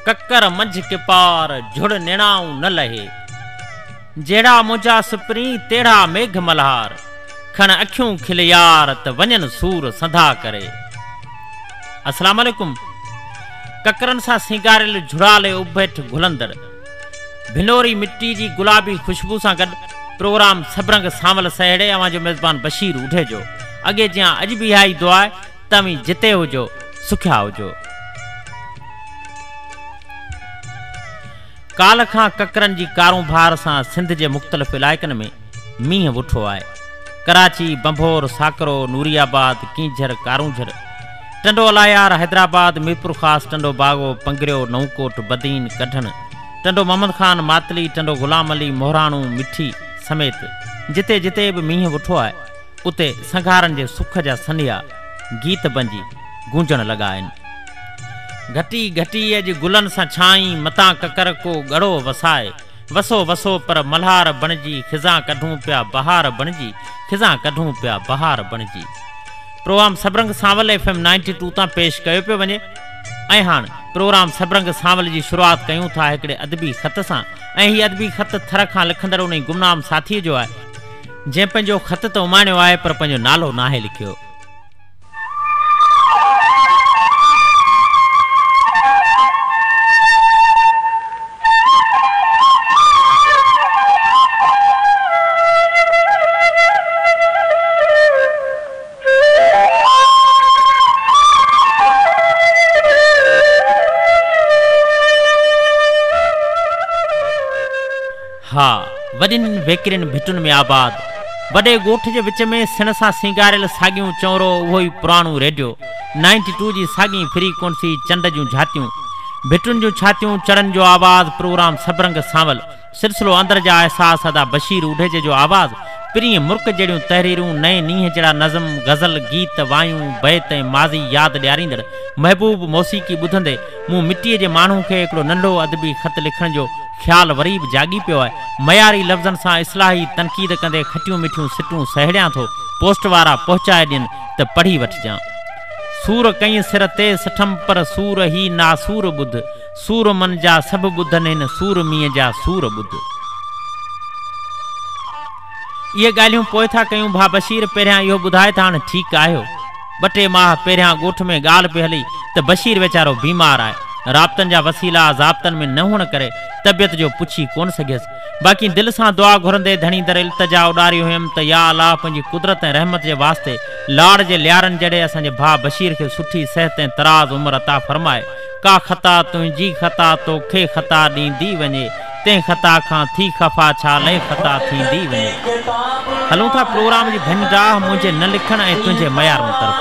ڪڪر منجهه ڪپار، جهڙ نيڻائون نه لهي. جهڙا منهنجا سپرين، تهڙا ميگهه ملهار. کڻ اکيون کل يار، ته وڃن سور سنڌا ڪري. السلام عليڪم. ڪڪرن سان سينگاريل جهڙالي اڀ هيٺ گهلندڙ ڀنوري مٽي جي گلابي خوشبو سان گڏ پروگرام سڀ رنگ سانول سهيڙي اوهان جو ميزبان بشير اوڍيجو اڳي جيان اڄ به اها ئي دعا آهي ته اوهين جتي هجو سکيا هجو. ڪالهه کان ڪڪرن جي ڪارونڀار سان سنڌ جي مختلف علائقن ۾ مينهن وٺو آهي. ڪراچي، ڀنڀور، ساڪرو، نوري آباد، ڪينجهر، ڪارونجهر، ٽنڊو الهيار، حيدرآباد، ميرپورخاص، ٽنڊو باگو، پنگريو، نئون ڪوٽ، بدين، ڪڍڻ، ٽنڊو محمد خان، ماتلي، ٽنڊو غلام علي، مهراڻو، مٺي سميت جتي جتي به مينهن وٺو آهي، اتي سنگهارن جي سک جا سنيها گيت بنجي گونجڻ لڳا آهن. گهٽي گهٽي اڄ گلن سان ڇانئي، متان ڪڪر ڪو ڳڙو وسائي. وسو وسو پر ملهار بڻجي، خزان ڪڍون پيا بهار بڻجي، خزان ڪڍون پيا بهار بڻجي. پروگرام سڀرنگ سانول ايف ايم نائنٽي ٽو تان پيش ڪيو پيو وڃي ۽ هاڻ پروگرام سڀرنگ سانول جي شروعات ڪيون ٿا هڪڙي ادبي خط سان ۽ هي ادبي خط ٿر کان لکندڙ انهي گمنام ساٿيء جو آهي جنهن پنهنجو خط ته اماڻيو آهي پر پنهنجو نالو ناهي لکيو. ها، وڏين ويڪرين ڀٽن ۾ آباد، وڏي ڳوٺ جي وچ ۾ سڻ سان سينگاريل ساڳيون چؤنرو، اهو ئي پراڻو ريڊيو، نائنٽي ٽو جي ساڳي فريڪوئنسي، چنڊ جون جهاتيون، ڀٽن جون ڇاتيون، چڙن جو آواز، پروگرام سڀ رنگ سانول، سلسلو اندر جا احساس ادا بشير اوڍيجي جو آواز، پرينء مرڪ جهڙيون تحريرون، نئين نينهن جهڙا نظم، غزل، گيت، وايون، بيت ۽ ماضي ياد ڏياريندڙ محبوب موسيقي ٻڌندي مون مٽيء جي ماڻهو کي هڪڙو ننڍو ادبي خط لکڻ جو خيال وري به جاڳي پيو آهي. معياري لفظن سان اصلاحي تنقيد ڪندي کٽيون مٺيون سٽون سهيڙيان ٿو، پوسٽ وارا پهچائي ڏين ته پڙهي وٺجان. سور ڪئين سر تي سٺم پر سور هي ناسور ٻڌ. سور من جا سڀ ٻڌن هن سور مينهن جا سور ٻڌ. اهي ڳالهيون پوء ٿا ڪيون ڀاء بشير پهريان اهو ٻڌاء ته هاڻ ٺيڪ آهيو؟ ٻه ٽي ماهه پهريان ڳوٺ ۾ ڳالهه پئي هلي ته بشير ويچارو بيمار آهي. رابطن جا وسيلا ضابطن ۾ نه هئڻ ڪري طبيعت جو پڇي ڪونه سگهيس. باقي دل سان دعا گهرندي ڌڻي در التجا اڏاري هيم ته يا الله پنهنجي قدرت ۽ رحمت جي واسطي لاڙ جي ليارن جهڙي اسان جي ڀاء بشير کي سٺي صحت ۽ دراز عمر عطا فرماء. ڪا خطا تنهنجي خطا توکي خطا ڏيندي وڃي، تنهن خطا کان ٿي خفا ڇا لئه خطا ٿيندي وڃي. هلون ٿا پروگرام جي ڀڃ ڊاهه منهنجي نه لکڻ ۽ تنهنجي ميارن طرف.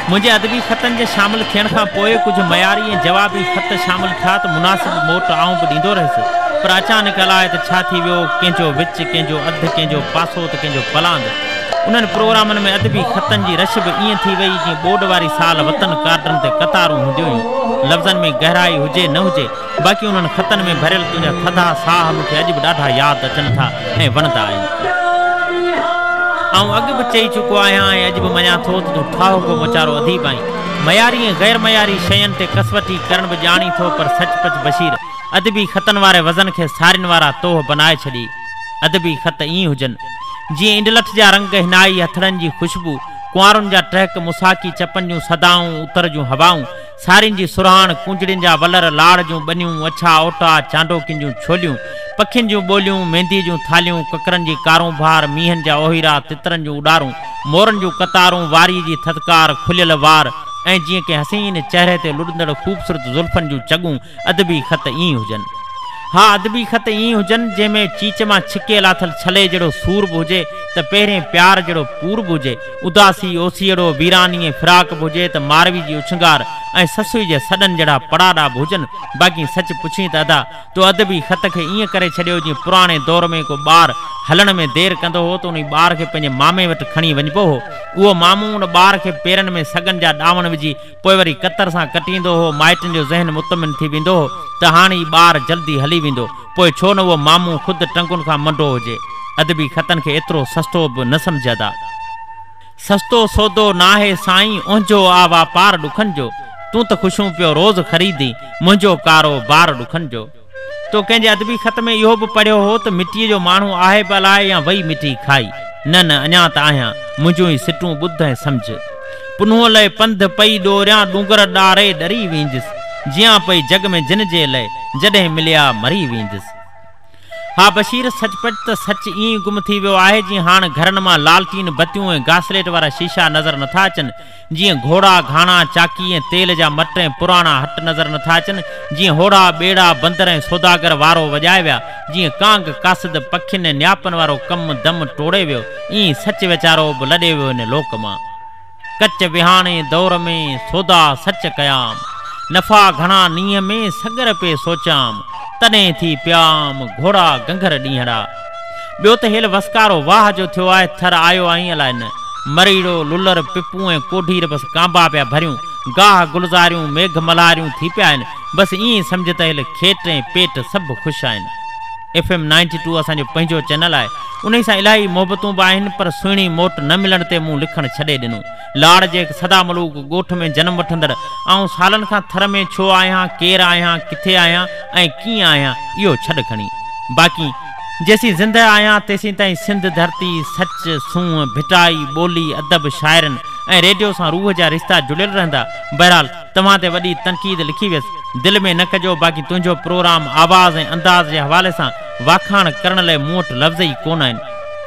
منهنجي ادبي خطن جي شامل ٿيڻ کان پوء ڪجهه معياري ۽ جوابي خط شامل ٿيا ته مناسب موٽ آئون به ڏيندو رهيس پر اچانڪ الائي ته ڇا ٿي ويو، ڪنهن جو وچ، ڪنهن جو اڌ، ڪنهن جو پاسو ته ڪنهن جو پلاند. انهن پروگرامن ۾ ادبي خطن جي رش به ائين ٿي وئي جيئن ٻوڏ واري سال وطن ڪارڊن تي قطارون هونديون هيون. لفظن ۾ گهرائي هجي نه هجي باقي انهن خطن ۾ ڀريل تنهنجا ٿڌا ساهه مون کي اڄ به ڏاڍا ياد اچن ٿا ۽ وڻندا آهن. آئون اڳ به چئي چڪو آهيان ۽ اڄ به مڃان ٿو ته تون ٺاهوڪو موچارو اديب آهين. معياري ۽ غير معياري شين تي ڪسوٽي ڪرڻ به ڄاڻين ٿو پر سچ پچ بشير ادبي خطن واري وزن کي سارين وارا توهه بنائي ڇڏيئي. ادبي خط ائين هجن، جيئن انڊلٺ جا رنگ، حنائي هٿڙن جي خوشبو، ڪنوارن جا ٽهڪ، مساڪي چپن جون صدائون، اتر جون هوائون، سارين جي سرهاڻ، ڪونجڙين جا ولر، لاڙ جون ٻنيون، اڇا اوٽا، چانڊوڪين جون ڇوليون، پکين جون ٻوليون، مينديء جون ٿالهيون، ڪڪرن جي ڪارونڀار، مينهن جا اوهيرا، تترن جون اڏارون، مورن جون قطارون، واريء جي ٿڌڪار، کليل وار ۽ جيئن ڪنهن حسين چهري تي لڏندڙ خوبصورت زلفن جون چڳون، ادبي خط ائين هجن. ها ادبي خط ائين هجن جنهن ۾ چيچ مان ڇڪي لاٿل ڇلي جهڙو سور به هجي ته پهرين پيار جهڙو پور به هجي، اداسي، اوسيئڙو، ويراني ۽ فراق به هجي ته ماروي جي اڇنگار ۽ سسئي جي سڏن جهڙا پڙاڏا به هجن. باقي سچ پڇين ته ادا تو ادبي خط کي ائين ڪري ڇڏيو جيئن پراڻي دور ۾ ڪو ٻار هلڻ ۾ دير ڪندو هو ته انهي ٻار کي پنهنجي مامي وٽ کڻي وڃبو هو. اهو مامو ان ٻار کي پيرن ۾ سڳن جا ڏاوڻ وجهي پوء وري ڪتر سان ڪٽيندو هو، مائٽن جو ذهن مطمئن ٿي ويندو هو ته هاڻ هي ٻار جلدي هلي ويندو، پوء ڇو نه اهو مامو خود ٽنگن کان منڊو هجي. ادبي خطن کي ايترو سستو به نه سمجهه ادا. سستو سودو ناهي سائين، اهنجو آ واپار ڏکن جو. تون ته خوشيون پيو روز خريدين، منهنجو ڪارو بار ڏکن جو. تو ڪنهن جي ادبي خط ۾ اهو به پڙهيو هو ته مٽيء جو ماڻهو آهي به الائي يا وئي مٽي کائي. نه نه اڃا ته آهيان، منهنجون هي سٽون ٻڌ ۽ سمجهه. پنهونء لئه پنڌ پئي ڏوريان، ڏونگر ڏاري ڏري ويندس. جيان پئي جڳ ۾ جن جي لئه، جڏهن مليا مري ويندس. ها بشير، سچ پچ ته سچ ائين ئي گم ٿي ويو آهي جيئن هاڻ گهرن مان لالٽين، بتيون ۽ گاسليٽ وارا شيشا نظر نٿا اچن، جيئن گهوڙا، گهاڻا، چاڪي ۽ تيل جا مٽ ۽ پراڻا هٽ نظر نٿا اچن، جيئن هوڙها، ٻيڙا، بندر ۽ سوداگر وارو وڄائي ويا، جيئن ڪانگ، قاصد، پکين ۽ نياپن وارو ڪم دم ٽوڙي ويو، ائين ئي سچ ويچارو به لڏي ويو هن لوڪ مان. ڪچ وهاڻي دور ۾، سودا سچ ڪيام. نفعا گهڻا نينهن ۾، سڳر پئي سوچيام. تڏهن ٿي پيام، گهوڙا گنگهر ڏينهڙا. ٻيو ته هيل وسڪارو واهه جو ٿيو آهي، ٿر آيو آهين الائي نه. مريڙو، لولر، پپون ۽ ڪوڍير بس ڪانبا پيا ڀريون، گاهه گلزاريون، ميگهه ملهاريون ٿي پيا آهن. بس ائين سمجهه ته هيل کيٽ ۽ پيٽ سڀ خوش آهن. ايف ايم نائنٽي ٽو اسان جو پنهنجو چينل آهي. انهي سان الاهي محبتون به آهن پر سهڻي موٽ نه ملڻ تي مون لکڻ ڇڏي ڏنو. لاڙ جي هڪ سدا ملوڪ ڳوٺ ۾ جنم وٺندڙ آئون سالن کان ٿر ۾ ڇو آهيان، ڪير آهيان، ڪٿي آهيان ۽ ڪيئن آهيان اهو ڇڏ کڻي. باقي جيسين زندهه آهيان تيسين تائين سنڌ ڌرتي، سچ، سونهن، ڀٽائي، ٻولي، ادب، شاعرن ۽ ريڊيو سان روح جا رشتا جڙيل رهندا. بهرحال توهان تي وڏي تنقيد لکي ويس، دل ۾ نه ڪجو باقي تنهنجو پروگرام آواز ۽ انداز جي حوالي سان واکاڻ ڪرڻ لئه مون وٽ لفظ ئي ڪونه آهن.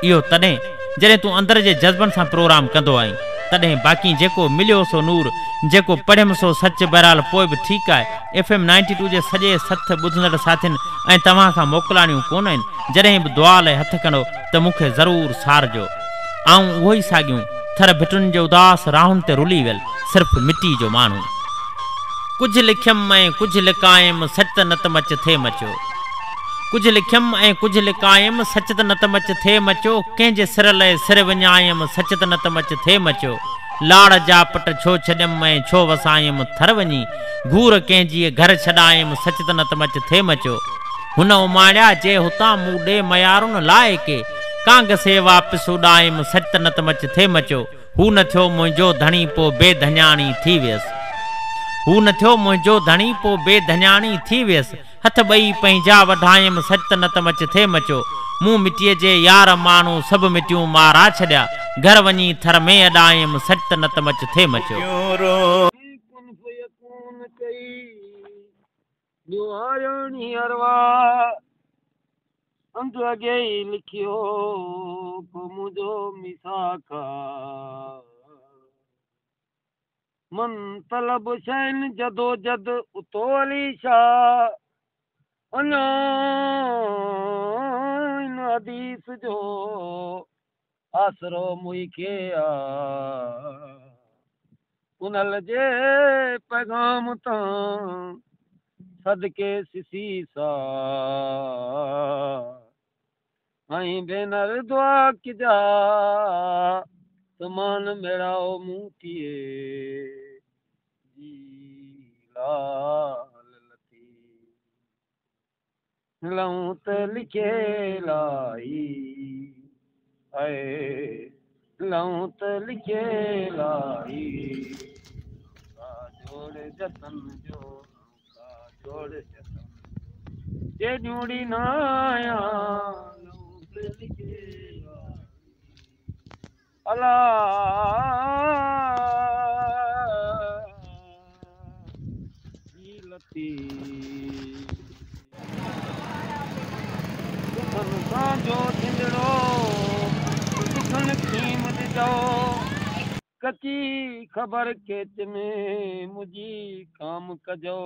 اهو تڏهن جڏهن تون اندر جي جذبن سان پروگرام ڪندو آهين تڏهن باقي جيڪو مليو سو نور، جيڪو پڙهيم سو سچ بهرحال پوء به ٺيڪ آهي. ايف ايم نائنٽي ٽو جي سڄي سٿ ٻڌندڙ ساٿين ۽ توهان کان موڪلاڻيون ڪونه آهن جڏهن به دعا لئه هٿ کڻو ته مون کي ضرور سارجو. آئون اهو ئي ساڳيون ٿر ڀٽن جي اداس راهن تي رلي ويل صرف مٽي جو ماڻهو. ڪجهه لکيم ۽ ڪجهه لڪايم سچ ته نت مچ ٿئي مچو. ڪجهه لکيم ۽ ڪجهه لڪايم سچ ته نت مچ ٿئي مچو ڪنهن جي سر لئه سر وڃايم سچ ته نت مچ ٿئي مچو لاڙ جا پٽ ڇو ڇڏيم ۽ ڇو وسايم ٿر وڃي گهور ڪنهن جيء گهر ڇڏايم سچ ته نت مچ ٿئي مچو هن اماڻيا جي هتان مون ڏي ميارون لاء ڪي ڪانگ سي واپس اڏايم سچ ته نت مچ ٿئي مچو هو نه ٿيو منهنجو ڌڻي پو بي ڌڃاڻي ٿي ويس هو نه ٿيو منهنجو ڌڻي پو بي ڌڃاڻي ٿي ويس هٿ ٻئي پنهنجا وڍايم سچ ته نت مچ ٿئي مچو مون مٽيء جي يار ماڻهو سڀ مٽيون مارا ڇڏيا گهر وڃي ٿر ۾ اڏايم سچ ته نت مچ ٿئي مچو. ڪن فيڪون چئي نهاريڻي ارواح انڌ اڳي ئي لکيو ڪو منهنجو ميثاق آ. من طلب شين جدوجھد اتو علي شاھ اڃا ان حديث جو آسرو موئي کي آ. پنهل جي پيغام تان صدقي سسي سا ۽ ڀينر دعا ڪجا ته مان ميڙائو مون ٿئي جي لال لٿي لئون ته لکي لائي اي لئون ته لکي لائي کا جوڙ جتن جو کا جوڙ جتن جي ڏيوڙي نه آيان لئون ته لکي لائي الا جي لتي ڏکن سان جو ٿيندڙو ڏکن کيم ڏجو ڪچي خبر ڪيچ ۾ منهنجي ڪام ڪجو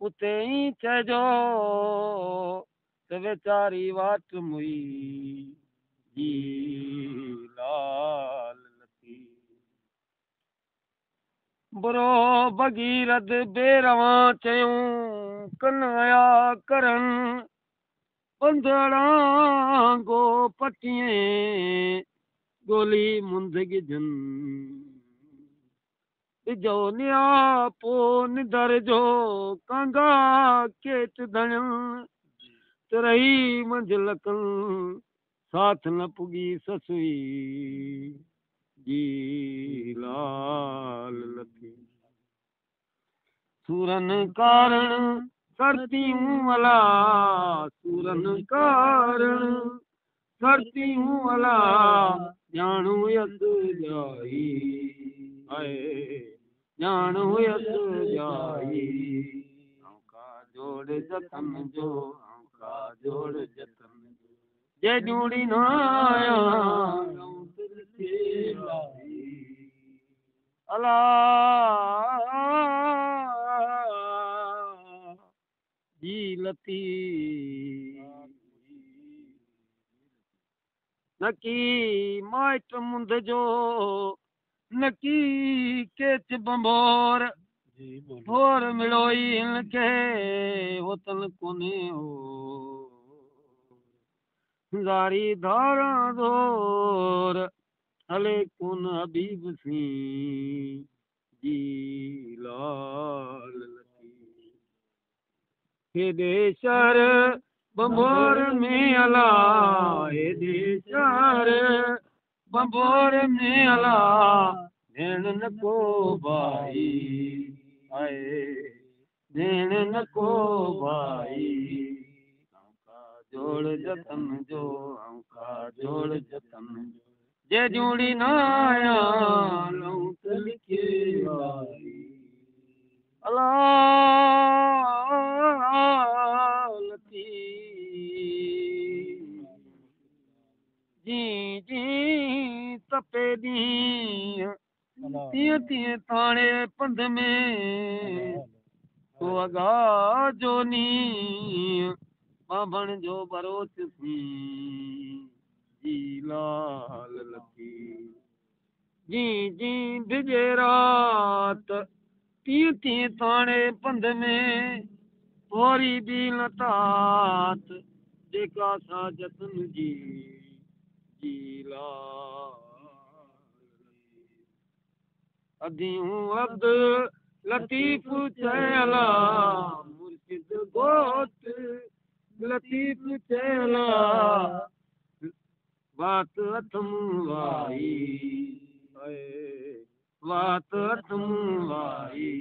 اتي ئي چئجو ته ويچاري واٽ موئي جي لال لٿي. برو بگيرد بي روان چيون ڪن آيا ڪرن پنڌڙانگو پٽين ڳولي منڌ ڳجهن. ڏجو نياپو نڌر جو ڪانگا ڪيچ ڌڻين ترهي منجهه لڪن ساٿ نه پڳي سسئي जी लाल लतीफ़। सूरन कारण सरतियूं अला, सूरन कारण सरतियूं अला, ॼाणु हुयसि ॼाई, आहे ॼाणु हुयसि ॼाई। ऐं का जोड़ जतन जो, ऐं का जोड़ जतन जो, जे जूड़ी न आया अला जी लतीफ़। नकी माइट मुंद जो, नकी केच बंबोर, होर मिड़ोई हिन खे वतन कोन्हे हो। ज़ारी धारा दौर हले कोन हबीब सीं जी लाल लतीफ़। हेॾे शहर बंबोर में अला, हेॾे शहर बंबोर में अला, भेण न को भाई, आहे भेण न को भाई। जोड़ जतन जो, का जोड़ जतन जो, जे जूड़ी न आया लऊं त लिखे आई अला लतीफ़। जी जी तपे ॾींहुं, तीअं तीअं ताणे पंध में, को अॻा जो नींहुं, बाभण जो बरोच सीं जी लाल लतीफ़। जी जी भिॼे रात, तीअं तीअं ताणे पंध में, थोरी बि न तात, जेका सा जतन जी जी लाल लतीफ़। अदियूं अब्द लतीफ़ चयला, मुर्शिद गोत लतीफ़ चयला, वात अथम वाई, वात अथम वाई,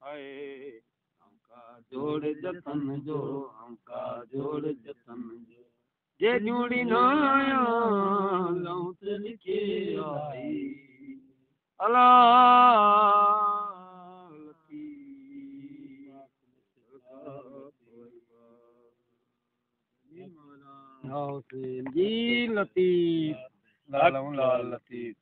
आहे का जोड़ जतन जो, का जोड़ जतन जो, जे जूड़ी न आया लऊं त लिखे आई अला लतीफ़। जी लतीफ़, लाल लाल लतीफ़।